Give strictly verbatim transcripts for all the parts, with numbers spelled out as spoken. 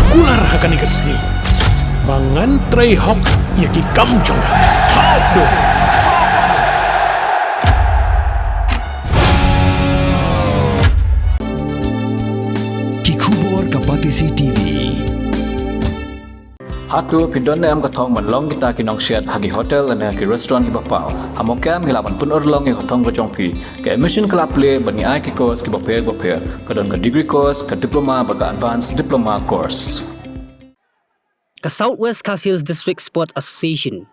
Kular ha kane ka sngi ba ngan trei hok ïa ki kam jong nga. Hok do. Ki khubor ka Batesi T V. Hato phi don ne em ka thong ban long kita ki nongsiat ha ki hotel ne ha ki restaurant kiba paw? Ha Mawkyrwat ngi lah ban pynurlong ïa ka thong ka jong phi. Ka admission ka la plie bad ngi ai ki course kiba pher ba pher. Ka don ka degree course, ka diploma bad ka advanced diploma course. Ka South West Khasi Hills District Sport Association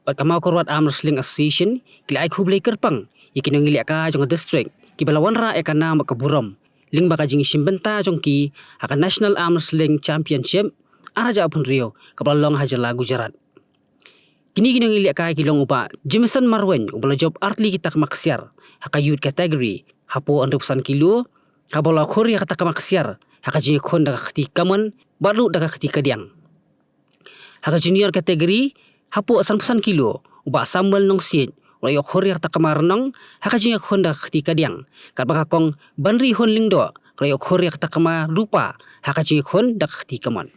bad ka Mawkyrwat Arm Wrestling Association ki la ai khublei kyrpang ïa ki nongïalehkai jong ka district kiba la wanrah ïa ka nam bad ka burom lyngba ka jingïashim bynta jong ki ha ka National Arm Wrestling Championship ar hajar arphew hynriew kaba la long ha jylla Gujarat. Kine ki nongïalehkai ki long u Bah Jameson Marwein uba la jop artylli ki takma ksiar ha ka youth category hapoh hynriewphew san kilo, haba la khur ïa ka takma ksiar ha ka jingïakhun da ka kti kamon bad ruh da ka kti kadiang. Ha ka junior category hapoh sanphew san kilo, u Bah Samuel Nongsiej u la ïoh khur ïa ka takma rnong ha ka jingïakhun da ka kti kadiang, katba ka kong Banrihun Lyngdoh ka la ïoh khur ïa ka takma rupa ha ka jingïakhun da ka kti kamon.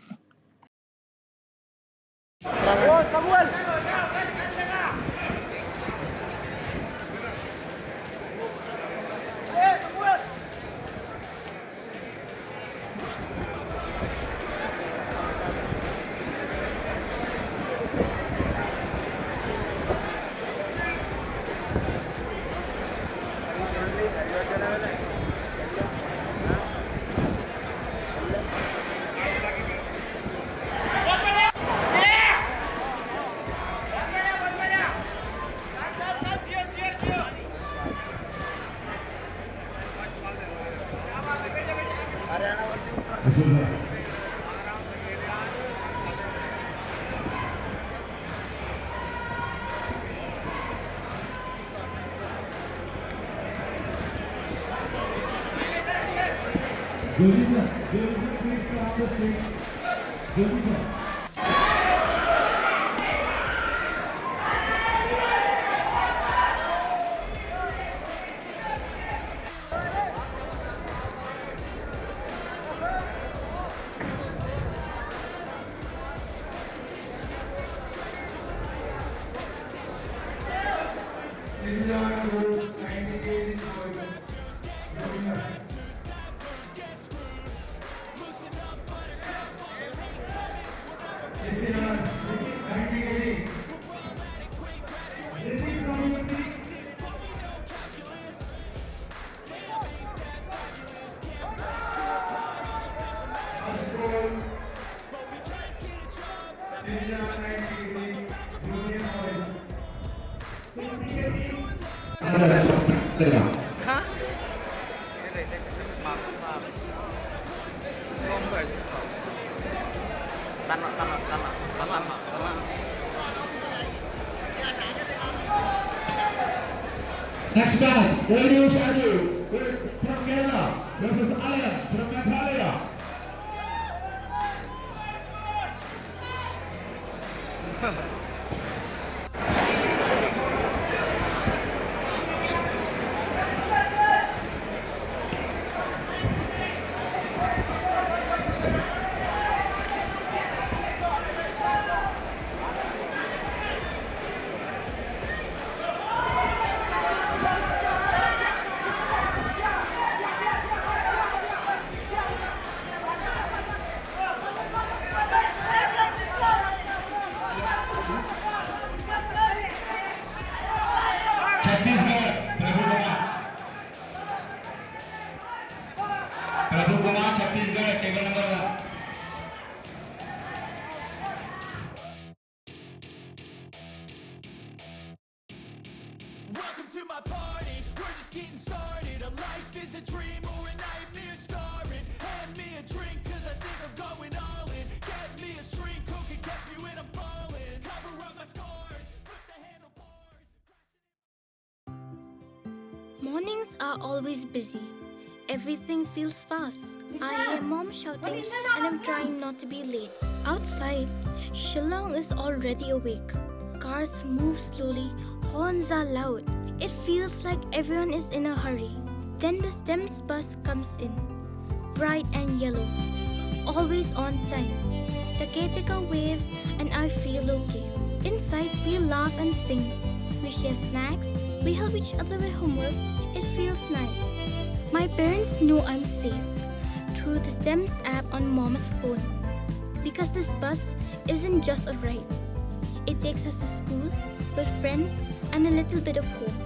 Next bout, Darius Adu from Kerala versus Alan from Meghalaya. Chhattisgarh, Prabhu Kumar. Prabhu Kumar, Chhattisgarh, table number one. Welcome to my party, we're just getting started. A life is a dream or a nightmare scarring. Hand me a drink, 'cause I think I'm going all in. Get me a shrink, who can catch me when I'm falling? Cover up my scars, flip the handlebars. Mornings are always busy. Everything feels fast. I hear mom shouting and I'm trying not to be late. Outside, Shillong is already awake. Cars move slowly, horns are loud. It feels like everyone is in a hurry. Then the STEMS bus comes in, bright and yellow. always on time. The caretaker waves and I feel okay. Inside, we laugh and sing. We share snacks. We help each other with homework. It feels nice. My parents know I'm safe through the STEMS app on Mom's phone. Because this bus isn't just a ride. It takes us to school, with friends, and a little bit of home.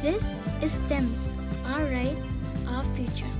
This is STEMS, our ride, our future.